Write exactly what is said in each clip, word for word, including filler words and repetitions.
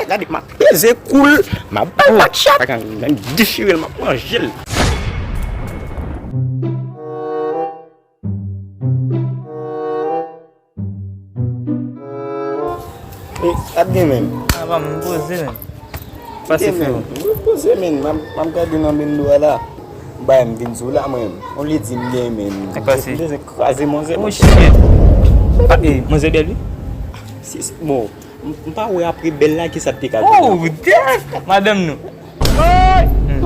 Gade, m ap peze kou l, m ap ba l bat chat. Gade, m ap dechire l, m ap manje l. E, sa t gen menm? A, pa m poze menm. Pase freo. M poze menm, m ap, m ap gade nan mendo a la. Bay m vin sou la mwen. On lè di m gen menm. Sa k pase? M bezwen kraze manzè. Oh shit. Pa, e, manzè bèl wi. Si, si, bon, m, m pa wè apre bèl la ki sa t te ka di. Oh, dead! Madanm nou. Hmm.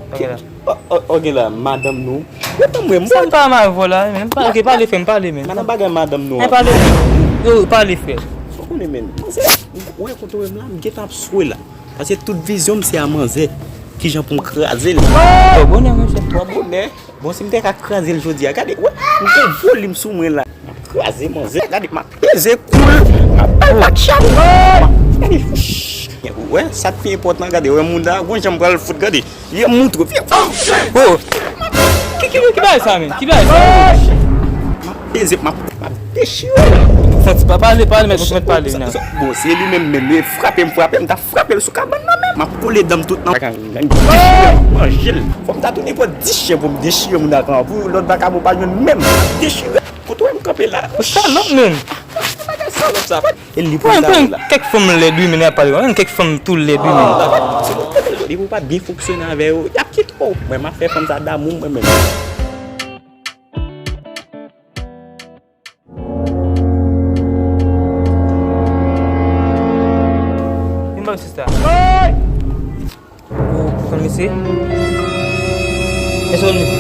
Ok la. O, o, ok la, madanm nou. Yo tann mwen, m Sa m pa mal vò la, men. Pa, ok, pale frè m, pale, men. Nan bagay madanm nou Men an. pale, men. Yo, pale frè. Ou konnen, men. Manzè, wè kote w wè m la, m gentan ap swe la. Paske tout vizyon m se a manzè. Kijan pou m kraze l. Twò bonè, monchè. Twò bonè. Bon, si m te ka kraze l jodi a, gade, wè, m gen volim sou mwen la. M ap kraze manzè, gade, m ap peze kou l, m ap ba l bat chat. Gade, wè, sa k pi enpòtan, gade, wè, moun la, gon jan m pral fout, gade, ye moutre, vye. Oh! Ki, ki, ki bagay sa, men? Ki bagay sa? M ap peze, m ap, m ap dechire l. Santi pa pale, pale, mèt, mèt pale, nan. Bon, se li menm, menm, li frape m, frape m, ta frape l sou kabann nan, menm. M ap kole dan m tout nan. Gade, gade, dechire m, manje l. Fò m ta tounen pran dis chen pou m dechire moun ak lan, pou lòt vakabon pa jwenn menm. Dechire. Kote w wè m kanpe la? Ou salòp, menm. Bagay salòp sa. E li pou Pran, pran kèk fanm lèd, wi, men n ap pale, pran kèk fanm tou lèd, wi, men. Ah, si nou kote l, depi w pa byen fonksyone avè yo, y ap kite w. Mwen, m ap fè fanm sa damou mwen menm. Vin ba m sista. Ou konn misye? Èske w konn misye?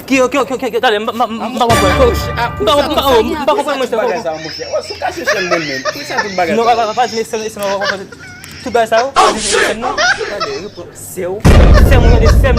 Ki, ki, ki, ki, ki, talè, m pa, m pa, m pa konprann. M pa, m pa, m pa, m pa konprann, monchè. Ou sou ka chèche l mwen menm. Pou sa tout bagay Non, sa? pa, pa, pa, pa, tout bagay sa yo. Pa di se sè m non. Tande, reprann sè w. Sè m, ou tande, sè m,